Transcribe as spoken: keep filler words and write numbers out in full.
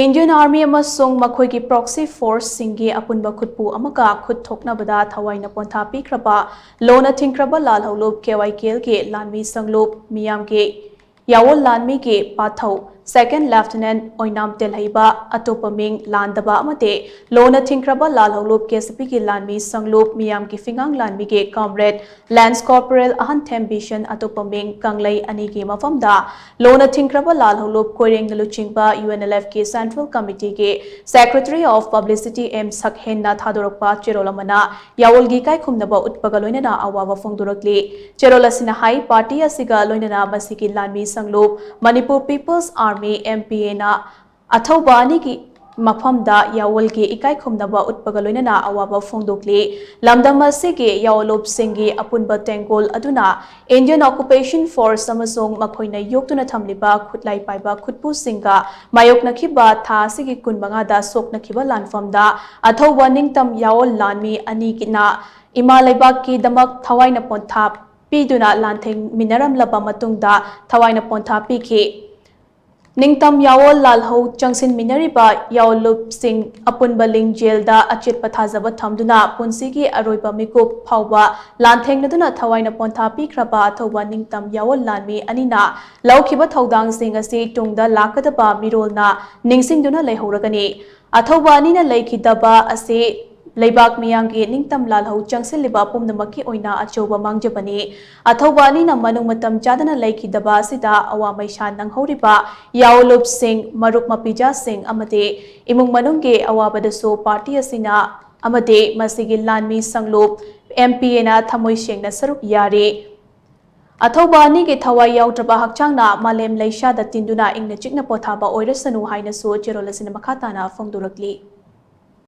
Indian Army ꯑꯃꯁꯨꯡ ꯃꯈꯣꯏꯒꯤ proxy forceꯁꯤꯡꯒꯤ ꯑꯄꯨꯟꯕ ꯈꯨꯠꯄꯨ ꯑꯃꯒ ꯈꯨꯠ ꯊꯣꯛꯅꯕꯗ ꯊꯋꯥꯏꯅ ꯄꯣꯟꯊꯥ ꯄꯤꯈ꯭ꯔꯕ ꯂꯣꯅ ꯊꯤꯡꯈ꯭ꯔꯕ ꯂꯥꯜꯍꯧꯂꯨꯞ KYKLꯒꯤ ꯂꯥꯟꯃꯤ ꯁꯪꯂꯨꯞ ꯃꯤꯌꯥꯝꯒꯤ ꯌꯥꯋꯣꯜ ꯂꯥꯟꯃꯤꯒꯤ ꯄꯥꯊꯧ Second Lieutenant ꯑꯣꯏꯅꯥꯝ ꯇꯦꯜꯍꯩꯕ, ꯑꯇꯣꯞꯄ ꯃꯤꯡ ꯂꯥꯟꯗꯕ ꯑꯃꯗꯤ ꯂꯣꯅ ꯊꯤꯡꯈ꯭ꯔꯕ ꯂꯥꯜꯍꯧꯂꯨꯞ KCPꯒꯤ ꯂꯥꯟꯃꯤ ꯁꯪꯂꯨꯞ ꯃꯤꯌꯥꯝꯒꯤ ꯐꯤꯉꯥꯡ ꯂꯥꯟꯃꯤꯒꯤ comrade Lance Corporal ꯑꯍꯟꯊꯦꯝ ꯕꯤꯁꯟ, ꯑꯇꯣꯞꯄ ꯃꯤꯡ ꯀꯪꯂꯩ ꯑꯅꯤꯒꯤ ꯃꯐꯝꯗ ꯂꯣꯅ ꯊꯤꯡꯈ꯭ꯔꯕ ꯂꯥꯜꯍꯧꯂꯨꯞ ꯀꯣꯏꯔꯦꯡꯅ ꯂꯨꯆꯤꯡꯕ UNLFꯀꯤ Central Committeeꯒꯤ Secretary of Publicity M ꯁꯛꯍꯦꯟꯅ ꯊꯥꯗꯣꯔꯛꯄ ꯆꯦꯔꯣꯜ ꯑꯃꯅ ꯌꯥꯋꯣꯜꯒꯤ ꯏꯀꯥꯏꯈꯨꯝꯅꯕ ꯎꯠꯄꯒ ꯂꯣꯏꯅꯅ ꯑꯋꯥꯕ ꯐꯣꯡꯗꯣꯔꯛꯂꯤ꯫ ꯆꯦꯔꯣꯜ ꯑꯁꯤꯅ ꯍꯥꯏ, party ꯑꯁꯤꯒ ꯂꯣꯏꯅꯅ ꯃꯁꯤꯒꯤ ꯂꯥꯟꯃꯤ ꯁꯪꯂꯨꯞ Manipur People's Army MPAꯅ ꯑꯊꯧꯕ ꯑꯅꯤꯒꯤ ꯃꯐꯝꯗ ꯌꯥꯋꯣꯜꯒꯤ ꯏꯀꯥꯏꯈꯨꯝꯅꯕ ꯎꯠꯄꯒ ꯂꯣꯏꯅꯅ ꯑꯋꯥꯕ ꯐꯣꯡꯗꯣꯛꯂꯤ꯫ ꯂꯝꯗꯝ ꯑꯁꯤꯒꯤ ꯌꯥꯋꯣꯜꯂꯨꯞꯁꯤꯡꯒꯤ ꯑꯄꯨꯟꯕ ꯇꯦꯡꯒꯣꯜ ꯑꯗꯨꯅ Indian Occupation Force ꯑꯃꯁꯨꯡ ꯃꯈꯣꯏꯅ ꯌꯣꯛꯇꯨꯅ ꯊꯝꯂꯤꯕ ꯈꯨꯠꯂꯥꯏ ꯄꯥꯏꯕ ꯈꯨꯠꯄꯨꯁꯤꯡꯒ ꯃꯥꯌꯣꯛꯅꯈꯤꯕ ꯊꯥ ꯑꯁꯤꯒꯤ ꯀꯨꯟꯃꯉꯥꯗ ꯁꯣꯛꯅꯈꯤꯕ ꯂꯥꯟꯐꯝꯗ ꯑꯊꯧꯕ ꯅꯤꯡꯇꯝ ꯌꯥꯋꯣꯜ ꯂꯥꯟꯃꯤ ꯑꯅꯤꯅ ꯏꯃꯥ ꯂꯩꯕꯥꯛꯀꯤꯗꯃꯛ ꯊꯋꯥꯏꯅ ꯄꯣꯟꯊꯥ ꯄꯤꯗꯨꯅ ꯂꯥꯟꯊꯦꯡꯃꯤꯟꯅꯔꯝꯂꯕ ꯃꯇꯨꯡꯗ ꯊꯋꯥꯏꯅ ꯄꯣꯟꯊꯥ ꯄꯤꯈꯤ꯫ ꯅꯤꯡꯇꯝ ꯌꯥꯋꯣꯜ ꯂꯥꯜꯍꯧ ꯆꯪꯁꯤꯟꯃꯤꯟꯅꯔꯤꯕ ꯌꯥꯋꯣꯜꯂꯨꯞꯁꯤꯡ ꯑꯄꯨꯟꯕ ꯂꯤꯡꯖꯦꯜꯗ ꯑꯆꯦꯠꯄ ꯊꯥꯖꯕ ꯊꯝꯗꯨꯅ ꯄꯨꯟꯁꯤꯒꯤ ꯑꯔꯣꯏꯕ ꯃꯤꯀꯨꯞ ꯐꯥꯎꯕ ꯂꯥꯟꯊꯦꯡꯅꯗꯨꯅ ꯊꯋꯥꯏꯅ ꯄꯣꯟꯊꯥ ꯄꯤꯈ꯭ꯔꯕ ꯑꯊꯧꯕ ꯅꯤꯡꯇꯝ ꯌꯥꯋꯣꯜ ꯂꯥꯟꯃꯤ ꯑꯅꯤꯅ ꯂꯧꯈꯤꯕ ꯊꯧꯗꯥꯡꯁꯤꯡ ꯑꯁꯤ ꯇꯨꯡꯗ ꯂꯥꯛꯀꯗꯕ ꯃꯤꯔꯣꯜꯅ ꯅꯤꯡꯁꯤꯡꯗꯨꯅ ꯂꯩꯍꯧꯔꯒꯅꯤ꯫ ꯑꯊꯧꯕ ꯑꯅꯤꯅ ꯂꯩꯈꯤꯗꯕ ꯑꯁꯤ ꯂꯩꯕꯥꯛ ꯃꯤꯌꯥꯝꯒꯤ ꯅꯤꯡꯇꯝ ꯂꯥꯜꯍꯧ ꯆꯪꯁꯤꯜꯂꯤꯕ ꯄꯨꯝꯅꯃꯛꯀꯤ ꯑꯣꯏꯅ ꯑꯆꯧꯕ ꯃꯥꯡꯖꯕꯅꯤ꯫ ꯑꯊꯧꯕ ꯑꯅꯤꯅ ꯃꯅꯨꯡ ꯃꯇꯝ ꯆꯥꯗꯅ ꯂꯩꯈꯤꯗꯕ ꯑꯁꯤꯗ ꯑꯋꯥ ꯃꯩꯁꯥ ꯅꯪꯍꯧꯔꯤꯕ ꯌꯥꯑꯣꯂꯨꯞꯁꯤꯡ, ꯃꯔꯨꯞ ꯃꯄꯤꯖꯥꯁꯤꯡ ꯑꯃꯗꯤ ꯏꯃꯨꯡ ꯃꯅꯨꯡꯒꯤ ꯑꯋꯥꯕꯗꯁꯨ ꯄꯥꯔꯇꯤ ꯑꯁꯤꯅ ꯑꯃꯗꯤ ꯃꯁꯤꯒꯤ ꯂꯥꯟꯃꯤ ꯁꯪꯂꯨꯞ MPAꯅ ꯊꯃꯣꯏ ꯁꯦꯡꯅ ꯁꯔꯨꯛ ꯌꯥꯔꯤ꯫ ꯑꯊꯧꯕ ꯑꯅꯤꯒꯤ ꯊꯋꯥꯏ ꯌꯥꯎꯗ꯭ꯔꯕ ꯍꯛꯆꯥꯡꯅ ꯃꯥꯂꯦꯝ ꯂꯩꯁꯥꯗ ꯇꯤꯟꯗꯨꯅ ꯏꯪꯅ ꯆꯤꯛꯅ ꯄꯣꯊꯥꯕ ꯑꯣꯏꯔꯁꯅꯨ ꯍꯥꯏꯅꯁꯨ ꯆꯦꯔꯣꯜ ꯑꯁꯤꯅ ꯃꯈꯥ ꯇꯥꯅ ꯐꯣꯡꯗꯣꯔꯛꯂꯤ꯫